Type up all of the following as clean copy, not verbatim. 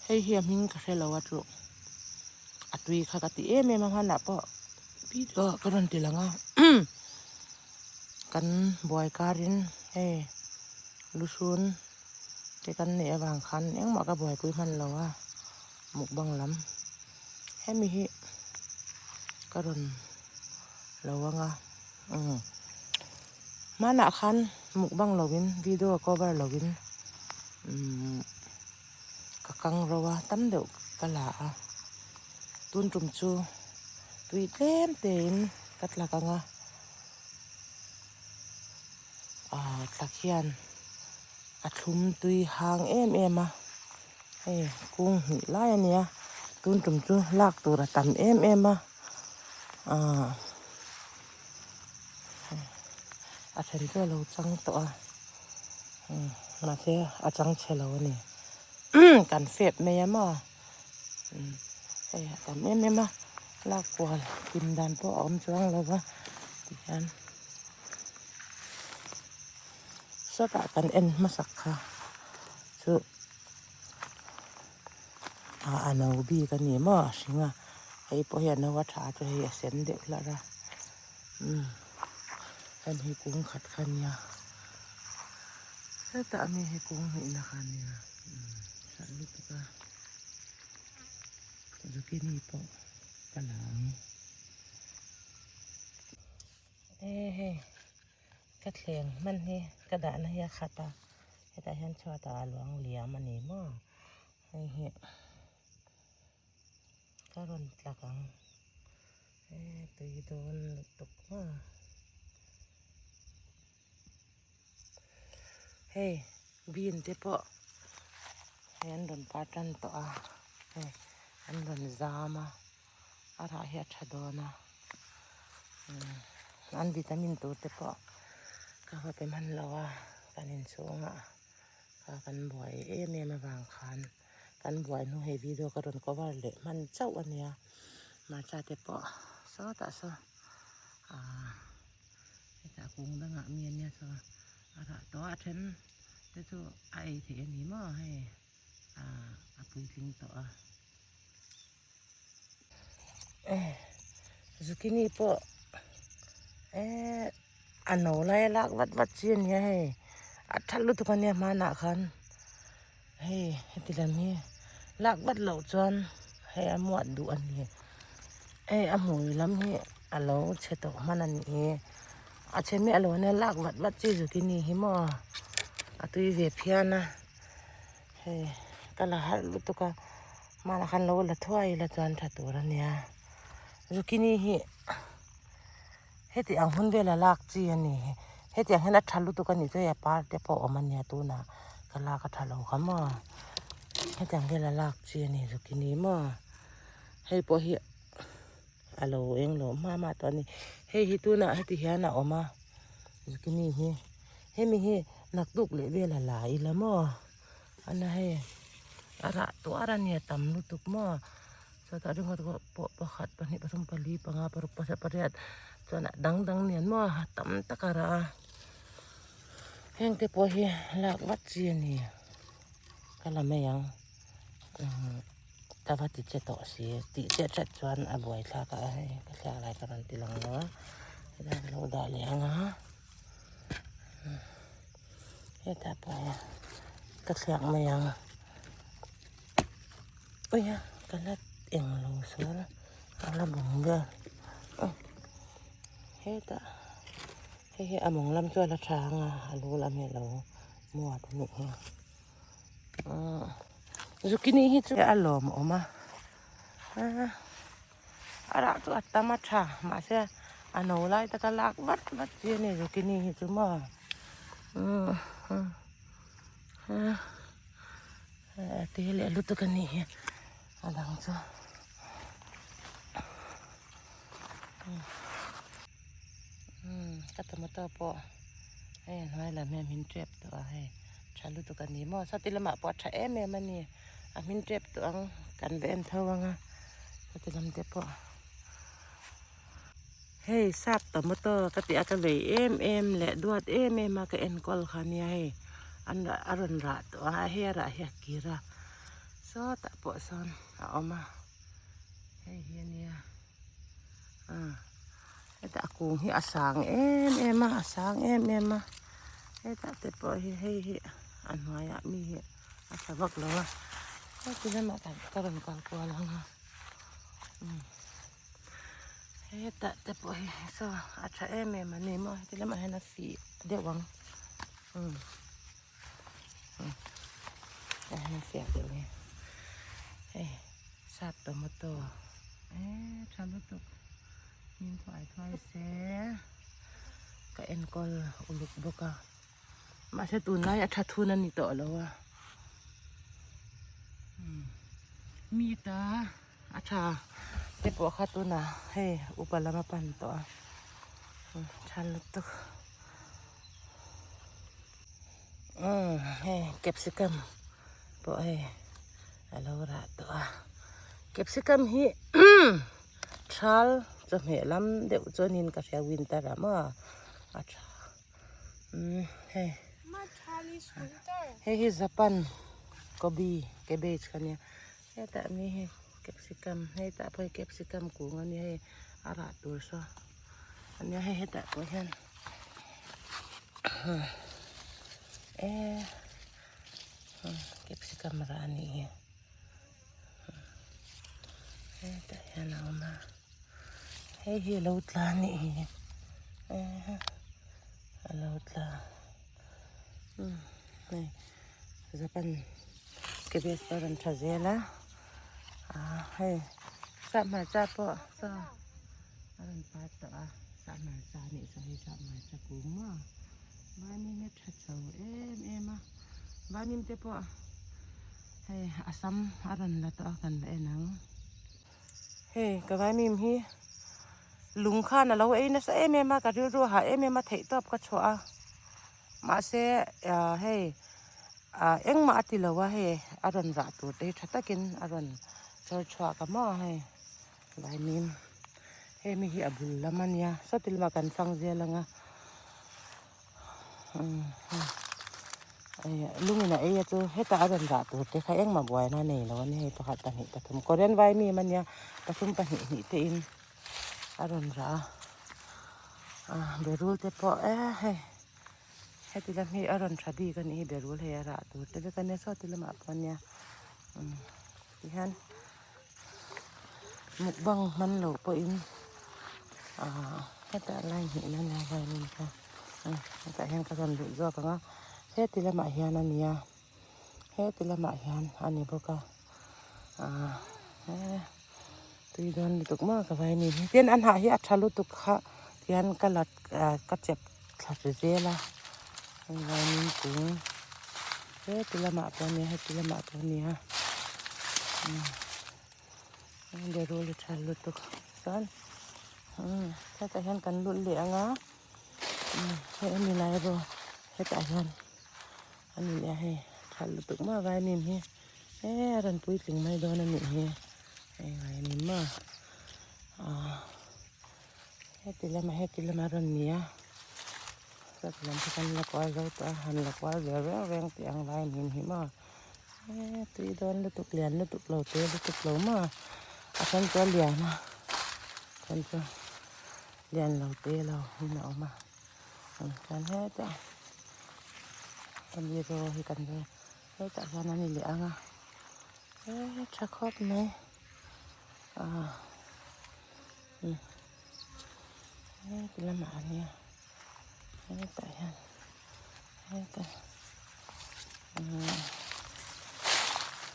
Hei hi a hming ka hre lo a chu a tui kha ka ti em em a hmanah pawh video ah ka rawn ti lang a kan buai karin hei lusun te kan neih avang khan engmah ka buaipui hman lo a mukbang lam hemi hi ka rawn lo ang a umm hmanah khan mukbang lovin video cover lovin umm. Ka kang ro a, tam deuh ka la a, tun tum chu tui tlem tein ka tlak ang a, ah tlak hian a thlum tui hang em em a, hei kung hnih lai a nia, tun tum chu lak tur a tam em em a, ah a then chu a lo chang tawh a. Mahse a chang chhe lo a ni kan fep mai a maw hei a tam em em a lak kual kim dan pawh a awm chuang lo va tihian sawtah kan en hmasak kha chu a no bik a ni maw a hring a hei pawh hi a no a tha chu hei a sen deuh hlarh a. Umm hemi hi kung khat kha nia hetah mi hi kung hnihna kha nia umm hran lutuk a zucchini pawh ka la ang e hei ka thleng hman hi ka dahna hi a khat a hetah hian chhuatah a luang liam a ni maw hei hi ka rawn tlak ang. E tui dawn lutuk maw. Hei bean te pawh hei an rawn par tan tawh a hei an rawn zam a a rah hi a tha dawn a an vitamin tur te pawh ka va pe hman lo a kan inchhungah kha kan buai em em avang khan. Kan buai hnu hei video ka rawn cover leh hman chauh a nia hmarcha te pawh sawtah saw ahh hetah kung dangah mi ania saw a rah tawh a a then te chu a ei theih a ni maw hei ahh a puitling tawh a zucchini pawh eee a no lai a lak vat vat chi a nia hei a that lutuk a nia hmanah khan hei heti lam hi lak vat loh chuan hei a muat duh a ni hei a hmui lam hi a lo chhe tawh hman a nih hi a chhe miah lo a nia lak vat vat chi zucchini hi maw a tui ve phian a. Hei ka la harh lutuk a hmanah khan lo la thuai ila chuan tha tur a nia zucchini hi heti ang hun vela lak chi a ni heti ang hian a tha lutuk a nih chu hei a par te pawh a awm a nia tunah ka lak a tha lo kha maw heti ang vela lak chi a ni zucchini maw hei pawh hi a lo eng lo hma hma tawh a ni hei hi tunah heti hian a awm a zucchini hi. Hemi hi naktuk leh vel a la ila maw ana hei a rah tuar a nia tam lutuk maw chutah ringawt pawh pakhat pahnih pathum pali panga paruk pasarih pariat chuan a dang dang nen maw tam tak a rah a heng te pawh hi lak vat chi a ni ka la mai ang ka va ti che tawh si tih che that chuan a buaithlak a hei ka thliak lai ka rawn ti lang lo a helai ka lo dah leh ang a. Hetah pawh hian ka thliak mai ang ui a ka la eng lo sual a la bung vel hetah hei hi a mawng lam chu a la tha ang a a lu lam hi a lo muat a nih hi zucchini hi chu a lawmawm a. A rah chu a tam a tha mahse a no lai taka lak vat vat chi a ni zucchini hi chu maw a te leh lutuk a nih hi a dang chu ka tomato pawh hei a hnuai lam hi a hmin tep tawh a hei tha lutuk a ni maw sawti lamah pawh a tha em em a ni. A hmin tep tawh ang kan va en tho ang a heti lam te pawh hei sap tomato ka tih a ka vei em em leh duat em em a ka enkawl kha nia hei an a rawn rah tawh a hei a rah hi a kir a. Sawtah pawh sawn a awm a hei hi ania ah hetah a kung hi a sang em em a a sang em em a hetah te pawh hi hei hi a hnuaiah mi hi a tha vak lo a heti lamah ka rawn kal kual ang a umm hetah te pawh hi saw a tha em em a ni maw heti lamah hian a fih deuh ang umm. Fiah deuh hi hei sap tomato eh tha lutuk hnim thuai thuai se ka enkawl uluk bawk a mahse tunlai a tha thun a ni tawh lo a mi ta a tha te pawh kha tunah hei upa lam a pan tawh a tha lutuk. Umm hei capsicum pawh hei a lo rah tawh a capsicum hi thal chawhmeh lam deuh chuanin ka hria winter ah maw a tha umm hei hei hi japan gobi cabbage kha nia hetah mi hi capsicum hetah pawh hi capsicum kung a nia hei a rah tur saw a nia hei hetah pawh hian. Eh capsicum rah a nih hi hetah hian a awm a hei hi a lo tla a nih hi eh a lo tla umm hei japan cabbage pawh a rawn tha zel a ah hei sap hmarcha pawh saw a rawn par tawh a. Sah hmarcha a nih chuan hei sah hmarcha kung maw vaimin hi a tha chho em em a vaimin te pawh hei a sam a rawn la tawh a kan la en ang hei ka vaimim hi lung khan a lo ei nasa em em a ka rilru a hah em em a theih tawp ka chhuah a mahse ah hei ah engmah a ti lo a hei a rawn rah tur te hi tha takin a rawn chawr chhuak a maw hei. Vaimim hemi hi a bul lam a nia sawti lamah kan fang zel ang a lungin a ei a chu hetah a rawn rah tur te kha engmah buaina a nei lo a ni hei pakhat pahnih pathum korean vaimim a nia pathum pahnih hnih te in a rawn rah a ah berul te pawh eh hei heti lam hi a rawn tha bik a nih hi berul hei a rah tur te vek a nia sawti lamah pawh a nia tihian. Mukbang hman loh pawhin ahh hetah line hnih na nia violin kha hetah hian ka rawn luh zawk ang a heti lamah hian a ni a heti lamah hian a ni bawk a ahh he tui dawn lutuk maw ka violin hi tin a hnah hi a tha lutuk kha tihian ka la ka chep thla ta zel a hei violin kung heti lamah pawh a nia heti lamah pawh a nia. Berul hi tha lutuk chuan hetah hian kan lut leh ang a hei a ni lai erawh hetah hian a ni leh a hei tha lutuk maw vaimim hi he a rawn puitling mai dawn a nih hi hei vaimim maw ah heti lamah heti lamah a rawn ni a heti lam chu kan la kual zo tawh a han la kual ve reng reng tih ang vaimim hi maw. Eee tui dawn lutuk lian lutuk lo te lutuk lo maw a then chu a lian a then chu lian lo te lo in a awm a chuan hetah hemi raw hi kan vel hetah hian a ni leh ang a eee tha khawp mai ah heti lamah a nia hetah hian hetah.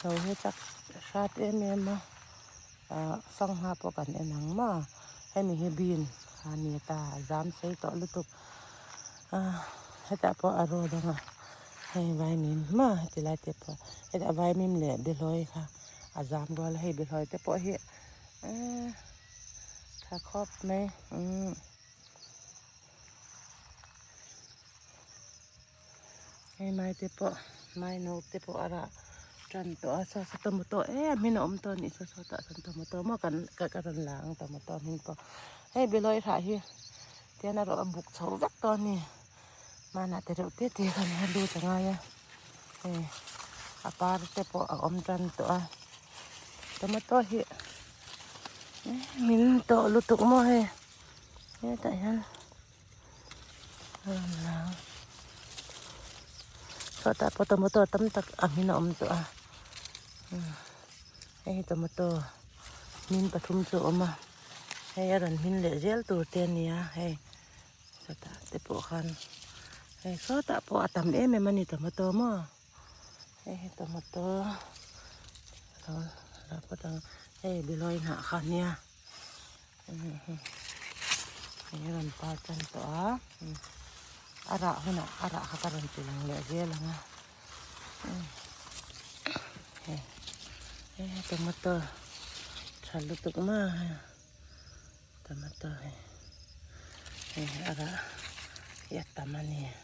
Lo hi chak hrat em em a ah sangha pawh kan en ang maw hemi hi bean a ni ta a zam sei tawh lutuk a hetah pawh a road ang a hei vaimim maw heti lai te pawh hetah vaimim leh behlawi kha a zam rual a hei behlawi te pawh hi eee tha khawp mai umm. Hei mai te pawh mai no te pawh a rah tan tawh a saw saw tomato em in a awm tawh a nih saw saw tah sawn tomato maw kan ka rawn la ang tomato hming pawh hei behlawi hrah hi tihian a rawh a buk chho vek tawh a ni hmanah te reuh te te khan a lut a ngai a hei. A par te pawh a awm tan tawh a tomato hi min tawh lutuk maw hei hetah hian a rawn lang sawtah pawh tomato tam tak a hmin a awm tawh a hei hi tomato hmin pathum chu a awm a hei a rawn hmin leh zel tur te a nia hei. Sawtah te pawh khan hei sawtah pawh a tam em em a ni tomato maw hei hi tomato lo la phawt ang hei bilawi hnah kha nia hei a rawn par tan tawh a a rah hunah a rah kha ka rawn ti lang leh zel ang a hei hei tomato tha lutuk maw hei. Tomato hi hei a rah hi a tam a ni helai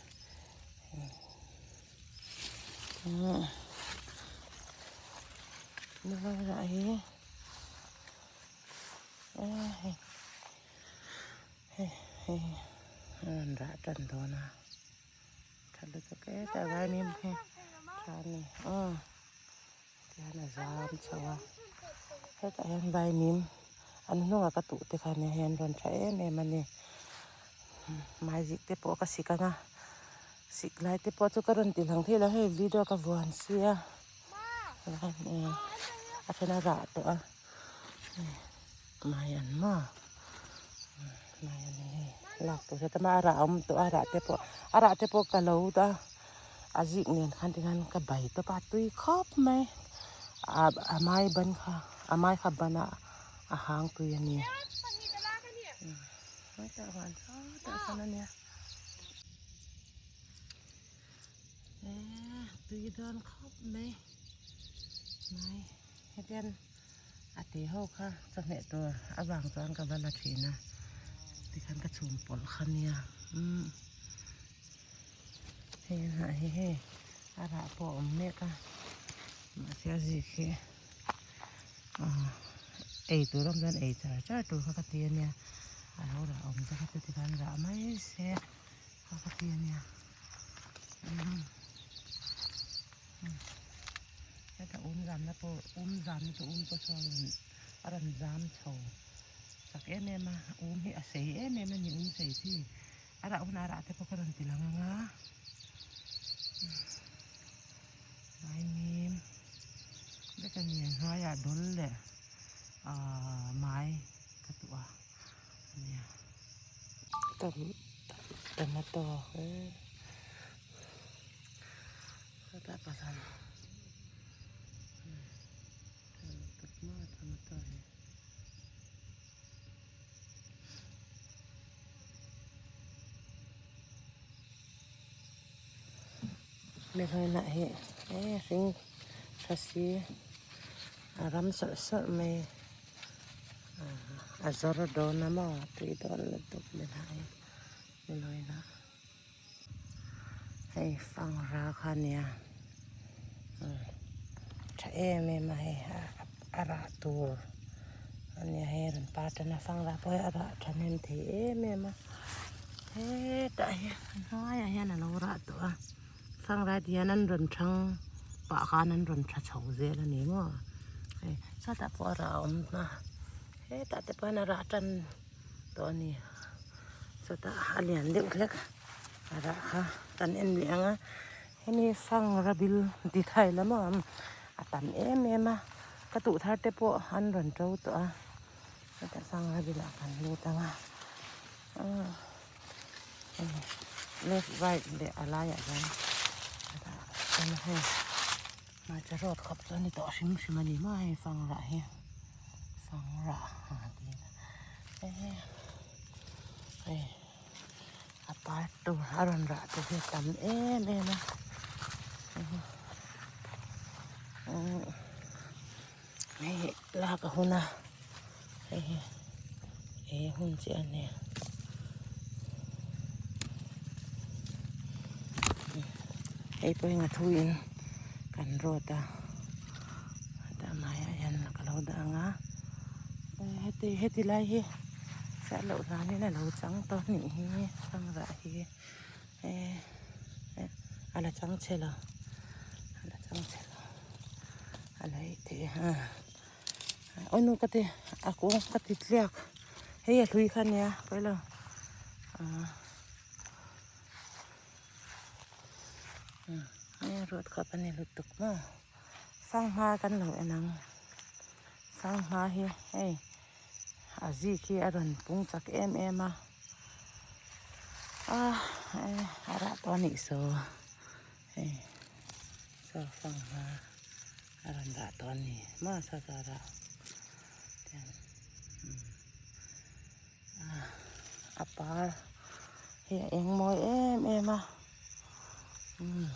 rah hi hei hei hei a rawn rah tan dawn a tha lutuk e tah vaimin hi tha a ni aw. Tihian a zam chho a, hetah hian vaimim an hnungah ka tuh te kha nia hei an rawn tha em em a ni maizik te pawh ka sik ang a sik lai te pawh chu ka rawn ti lang thei lo hei video ka vuan sia a then a rah tawh a mai an maw mai a ni hei lak tur heta a rah a awm tawh a rah te pawh a rah te pawh ka lo a. A zik nen khan tikhan ka bai tawp a tui khawp mai a a mai ban kha a mai kha ban a a hang tui a ni tui dawn khawp mai mai hetian a ti ho kha chawhmeh tur avang chuan ka va la thin a tikhan ka chhum pawlh kha nia umm. Hei a hnah hi hei a rah pawh a awm mek a mahse a zik hi ah ei tur awm chuan ei char char tur kha ka ti a nia a lo rah awm te kha chu tikhan rah mai se kha ka ti a nia heta um zamna pawh um zamna chu um pawh sawn a rawn zam chho chak em em a um hi a sei em em a ni um sei chi. A rah hunah rah te pawh ka rawn ti lang ang a vaimim vek a ni a hnuaiah dawl leh ahh mai ka tuh a ania tomato hetah pasal tomato hi. Mihlawina hi e hring tha si a ram sawrh sawrh mai a zawr dawn a maw tui dawn lutuk mai hi mihlawina hei fangra kha a nia tha em em a hei a rah tur a nia hei a rawn par tan a fangra pawh hi a rah thahnem thei em em a hetah hian a hnuaiah hian a lo rah tawh a fangra ti hian an rawn thang pah khan an rawn tha chho zel a ni maw hei sawtah pawh a rah a awm a hetah te pawh hian a rah tan tawh a ni chutah a lian deuh hlek a rah kha kan en leh ang a hemi fangra bil ti thai lam a awm a tam em em a ka tuh thar te pawh an rawn to tawh a hetah fangra bilah kan lut ang a left right leh a laiah hian hei hmarcha rawt khawp chu a ni tawh hrim hrim a ni maw hei fangra hi. Fangra hei a par tur a rawn rah te hi a tam em em a hei lak a hun a hei hi ei a hun chiah a ni hei pawh hi ngathuiin kan rawt a. Hetah hmaiah hian ka lo dah ang a heti heti lai hi chhiat loh hlanin a lo chang tawh a nih hi sangrah hi a la chang chhe lo a la chang chhe lo. A la ei theih a aw nu ka ti a kawng ka ti tliak hei a hlui kha ania pawilo ah hei a ruat khawp a ni lutuk maw sangha kan lo en ang sangha hi hei a zik hi a rawn pung chak em em a ah a rah tawh a nih saw hei. Saw sangha a rawn dah tawh a ni maw saw chu a rah tiang a par hi a eng mawi em em a umm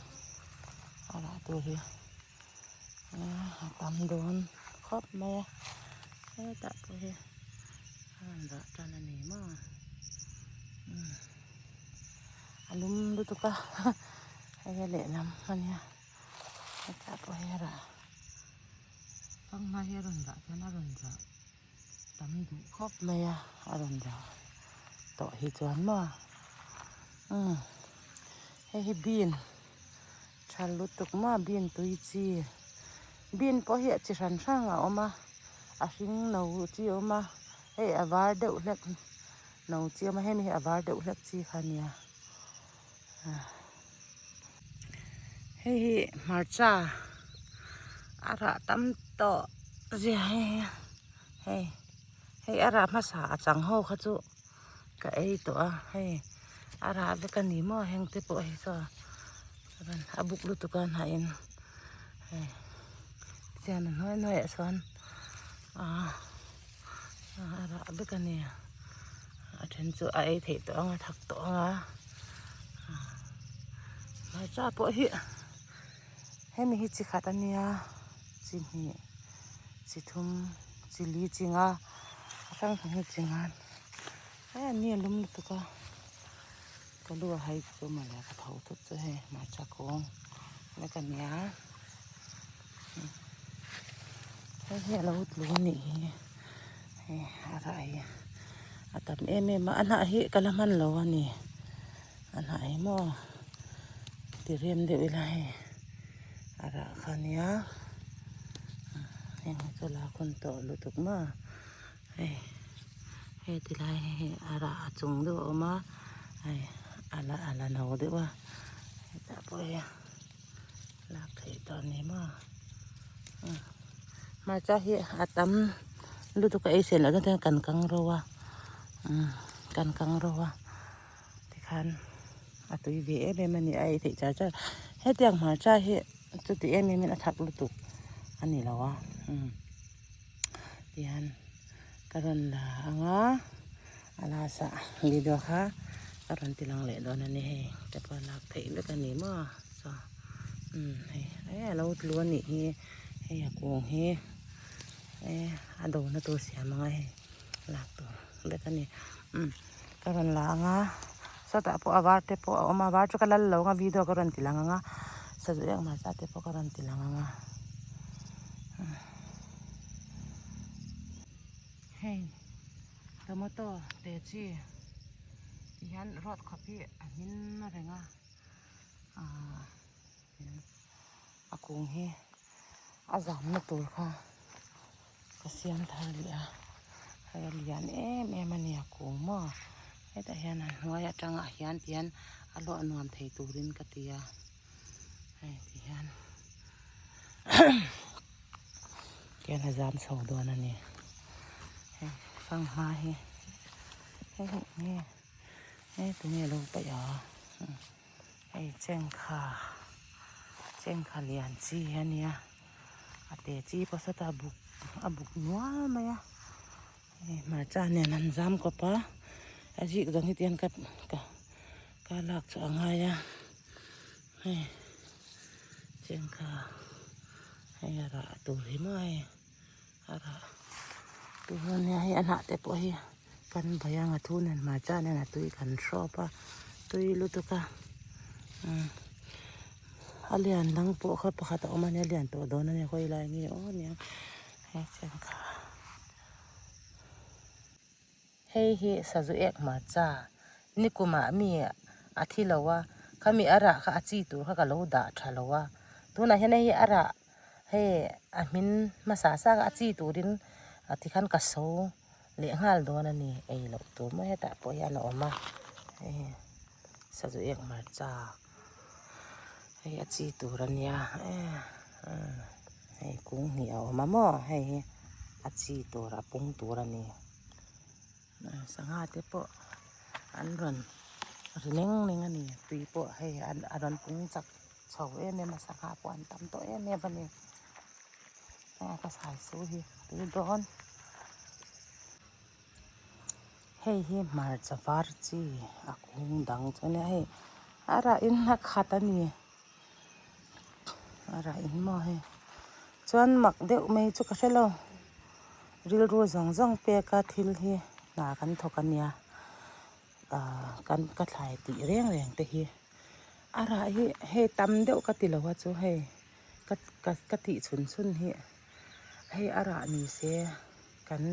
a rah tur hi a tam dawn khawp mai a hetah pawh hi a rawn dah tan a ni maw umm a lum lutuk a. Hei a lehlam a nia hetah pawh hei a rah fanghma hi a rawn rah chuan a rawn rah tam duh khawp mai a a rawn rah tawh hi chuan maw umm hei hi bean tha lutuk maw bean tui chi bean pawh hi a chi hran hrang a awm a a hring no chi a awm a hei a var deuh hlek no chi a awm a hemi hi a var deuh hlek chi kha a nia. Hei hi hmarcha a rah tam tawh zia hei hei hei a rah hmasa a chang ho kha chu ka ei tawh a hei a rah vek a ni maw heng te pawh hi saw a buk lutuk a hnah in hei tihian a hnuai hnuai ah sawn ah a rah vek a ni a then chu a ei theih tawh ang a thak tawh ang a hmarcha pawh hi hemi hi chi khat a nia chi hnih chi thum chi li chi nga a hrang hrang hi chi nga hei an ni a lum lutuk a ka lu a hai chu mawle ka tho thut chu hei hmarcha kawng vek a nia hei hi a lo tlu a nih hi hei a rah hi a tam em em a a hnah hi ka la hman lo a ni a hnah hi maw ti rem deuh ila hei a rah kha a nia heng hi chu la khawn tawh lutuk maw hei hei ti lai hi a rah a chung deuh a awm a hei a la a la no deuh a hetah pawh hian. Lak theih tawh a ni maw hmarcha hi a tam lutuk a ei sen loh chuan kan kang ro a kan kang ro a tikhan a tui ve em em a ni a ei theih char char hetiang hmarcha hi chuti em em in a thak lutuk a ni lo a tihian ka rawn la ang a a last ah video kha ka rawn ti lang leh dawn a ni hei te pawh lak theih vek a ni maw saw umm hei eh a lo tlu a nih hi hei a kung hi eh a do na tur siam ang a hei lak tur vek a ni umm ka rawn la ang a sawtah pawh a var te pawh a awm a var chu ka lal lo ang a video ka rawn ti lang ang a sazu engmah zat te pawh ka rawn ti lang ang a. Hei tomato te chi ti hian rod khawp hi a hmin reng a ahh a kung hi a zamna tur kha ka siam thar leh a hei a lian em em a ni a kung maw hetah hian a hnuai atangah hian ti hian a luah nuam thei turin ka ti a hei ti hian. Khian a zam chho dawn a ni hei fanghma hi hei hi enge hei tunge lo paih a hei chengkha chengkha lian chi a nia a te chi pawh sawtah a buk a buk nual mai a hei hmarcha nen an zam kawp a a zik zawng hi tihian ka ka ka lak chu a ngai a hei. Chengkha hei a rah tur hi maw hei a rah tur a nia hei a hnah te pawh hi kan bai ang a thu nen hmarcha nen a tui kan hrawp a tui lutuk a umm a lian dang pawh kha pakhat a awm a nia a lian tawh dawn a nia khawi lai nge aw nia hei chengkha. Hei hi sazu ek hmarcha nikumah mi a thi lo a khami a rah kha a chi tur kha ka lo dah tha lo a tunah hian hei hi a rah Hei a hmin hmasa sa a chi turin tikhan ka so leh nghal dawn a ni. Ei loh tur maw hetah pawh hian a awm a, hei sazu ek hmarcha hei a chi tur a nia hei kung hnih a awm a maw hei hi a chi tur a pung tur a ni. Sangha te pawh an rawn ri neng neng a ni tui pawh hei a rawn pung chak chho em em a sangha pawh an tam tawh em em a ni a ka sai su hi tui dawn hei hi hmarcha var chi a kung dang chu a nia hei a rah in a khat a ni a rah in maw hei chuan mak deuh mai chu ka hre lo rilru zawng zawng pek a thil hi hna kan thawk a nia ah kan ka thlai tih reng reng te hi a rah hi hei tam deuh ka ti lo a chu hei ka ka ka tih chhun chhun hi hei a rah ni se kan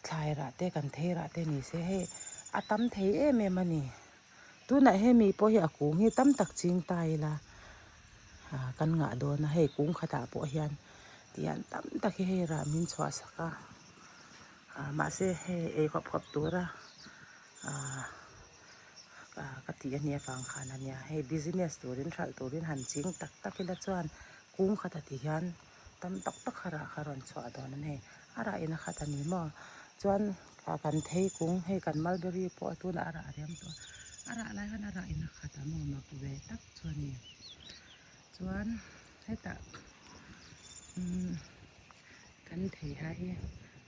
thlai rah te kan thei rah te ni se hei a tam thei em em a ni. Tunah hemi pawh hi a kung hi tam tak ching ta ila ah kan ngah dawn a hei kung khatah pawh hian tihian tam tak hi hei rah min chhuah sak a ah mahse hei ei khawp khawp tura ah ka tih a nih avang khan a nia hei business turin hralh turin han ching tak tak ila chuan kung khatah ti hian tam tak tak a rah kha rawn chhuah dawn a ni a rah in a khat a ni maw chuan ah kan thei kung hei kan mulberry pawh tunah a rah rem tawh a rah lai khan a rah in a khat a maw mak ve tak chu a ni chuan hetah umm kan thei hai hi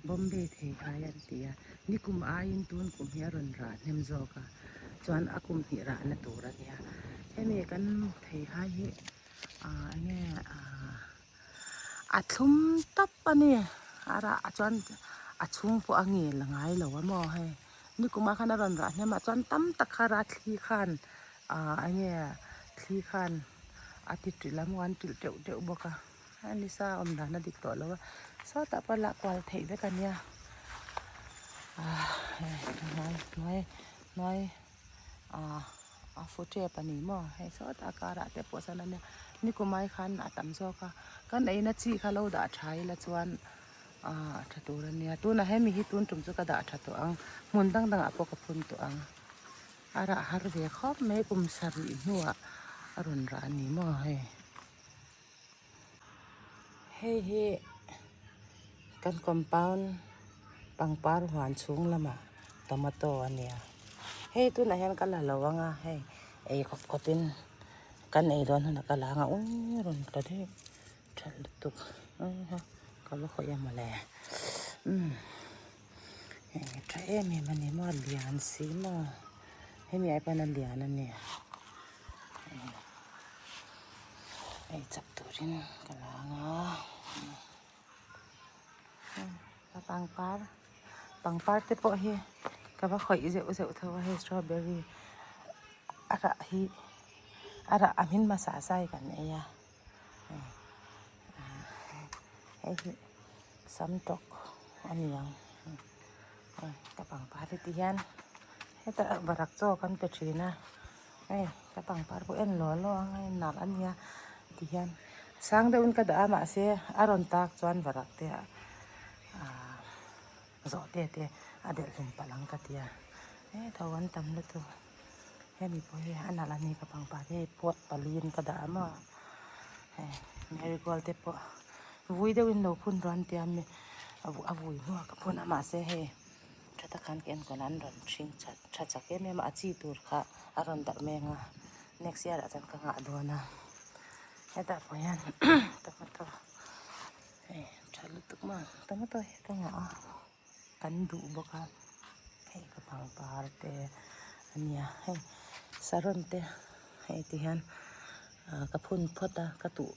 Bombay thei hai an ti a nikum aiin tun kum hi a rawn rah hnem zawk a chuan a kum hnih rahna tur a nia hemi kan thei hai hi. Ah enge ah a thlum tawp a ni a rah chuan a chhung pawh a ngel ngai lo a maw hei nikum ah khan a rawn rah hnem a chuan tam tak kha rat thli khan ah enge thli khan a ti ṭilh a maw an ṭilh teuh teuh bawk a a nisa awm dan a dik tawh lo a sawtah pawh lah kual theih vek a nia ah hei hnuai hnuai hnuai. ah a fu tep a ni maw hei sawtah karah te pawh sawn a nia nikum ai khan a tam zawk a kan eina chi kha lo dah tha ila chuan ah a tha tur a nia tunah hemi hi tun tum chu ka dah tha tawh ang hmun dang dangah pawh ka phun tawh ang a rah har ve khawp mai kum sarih hnuah a rawn rah a ni maw hei. Hei hi kan compound pangpar huan chhung lamah tomato a nia hei tunah hian ka la lo ang a hei ei khawp khawp in kan ei dawn hunah ka la ang a uii rawn tla daih tha lutuk ka va khawih a mawle umm hei tha em em a ni maw a lian si maw hemi ai pawn a lian a ni. Ei chak turin ka la ang a ka pangpar pangpar te pawh hi ka va khawih zeuh zeuh tho a hei strawberry a rah hi a rah a hmin hmasa sai kan ei a hei hi samtawk a ni ang ka pangpar hi ti hian hetah varak chaw kan pe thin a. Hei ka pangpar pawh en law law ang a nalh a nia ti hian sang deuhin ka dah a mahse a rawn tak chuan varak te ah zawh te te a delh hlum palh ang ka ti a he tho an tam lutuk hemi pawh hi a nalh a ni ka pangpar hi hei pot paliin ka dah a maw hei marigold te pawh vui deuhin lo phun rawh an tia mi a vui hnuah ka phun a mahse hei. Tha tak khan ka enkawl a an rawn hring that tha chak em em a a chi tur kha a rawn darh mek a next year ah chuan ka nghah dawn a hetah pawh hian tomato hei tha lutuk maw tomato hi ka nghah a kan duh bawk a hei ka pangpar te a nia hei saron te hei ti hian ah ka phun phawt a ka tuh.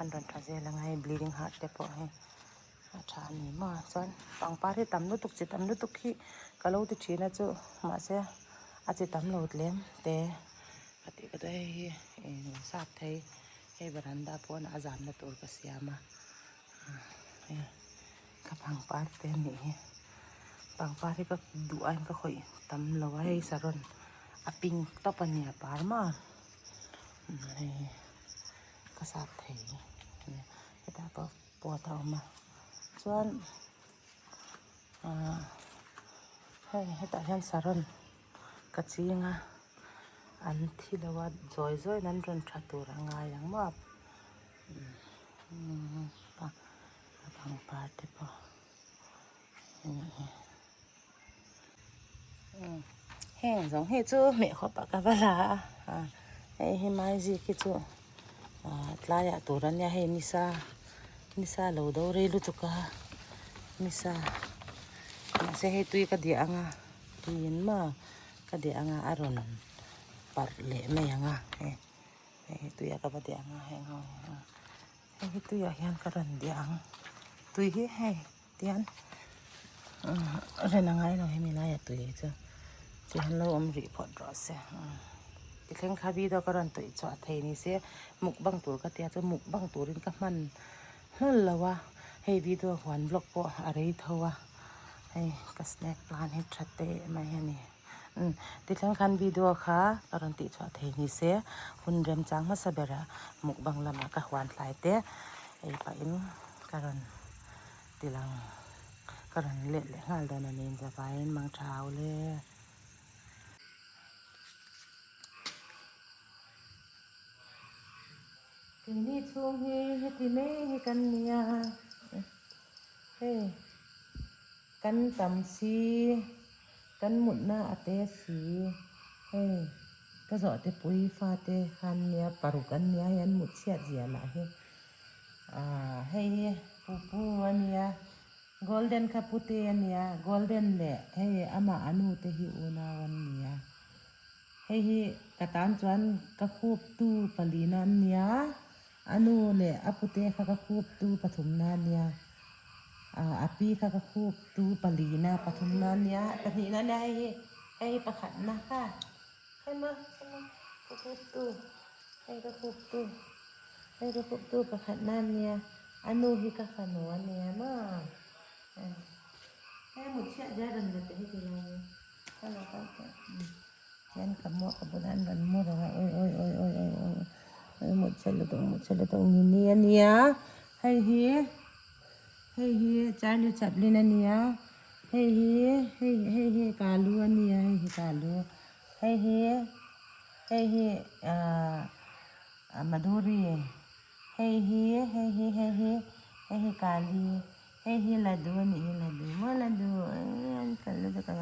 An rawn tha zel ang a hei bleeding heart te pawh hi a tha a ni maw chuan pangpar hi tam lutuk chi tam lutuk hi ka lo ti thin a chu mahse a chi tam lo tlem te ka tih ka duh a hei hi eng sap thei hei veranda pawn a zamna tur ka siam a hei ka pangpar te a nih hi pangpar hi ka duh aiin ka khawih tam lo a hei saron a pink tawp a ni a par maw hei. ka sap thei hetah pawh pot a awm a chuan ahh hei hetah hian saron ka ching a an thi lo a zawi zawiin an rawn tha tur a ngai ang maw a pangpar te pawh Heng zawng hi chu hmeh khawp ah ka va la a hei hi maizik hi chu tlaiah tur a nia hei nisa nisa lo do rei lutuk a nisa mahse hei tui ka diah ang a tuiin maw ka diah ang a a rawn parh leh mai ang a hei hei tuiah ka va diah ang a heng ho hi hei hi tuiah hian ka rawn diah ang tui hi hei. Tihian ren a ngai lo hemi laia tui hi chu tihian lo awm rih phawt rawh se tithleng kha video ka rawn tawih chhuah thei ni se mukbang tur ka tia chu mukbang turin ka hman hlawl lo a hei video huan vlog pawh a rei tho a hei ka snake plant hi tha teh mai a ni tithleng khan video kha ka rawn tih chhuah thei ni se hun remchang hmasa berah mukbang lamah ka huan hlai te ei pahin ka rawn. Tilang ka rawn let leh nghal dawn a ni zavaiin mang tha au le. Keini chhung hi heti mai hi kan ni a, hei kan tam si, kan mutna a te si, hei ka zawhte pui fate khan nia paruk an nia hei an mut chhiat zia lah hi. Aaa hei hi pupu a nia golden kha pute a nia golden leh hei amah a nu te hi unau an nia hei hi ka tan chuan ka khup tu palina an nia a nu leh a pute kha ka khup tu pathumna a nia aaa a pi kha ka khup tu palina pathumna a nia pahnihna a nia hei hi hei hi pakhatna kha hei ma hei ma ka khup tu hei ka khup tu. Hei ka kuttu pakhat na ania, a nu hi ka fanu a nia maw. Hei mut chhiah zia rawn la teh heti lai hi. Ka lo kal teh. Hian ka mu a ka bulah an rawn mu reng a, oi oi oi oi oi oi oi mut chhiat lutuk mut chhiat lutuk ni ni a nia. Hei hi hei hi Charlie Chaplin a nia, hei hi hei hei hi Kalu a nia, hei hi Kalu, hei hi hei hi ahh. Madhuri, Hei hi, hei hi, hei hi, hei hi Kali, hei hi Ladu a nih hi Ladu maw Ladu an fel lutuk ang a.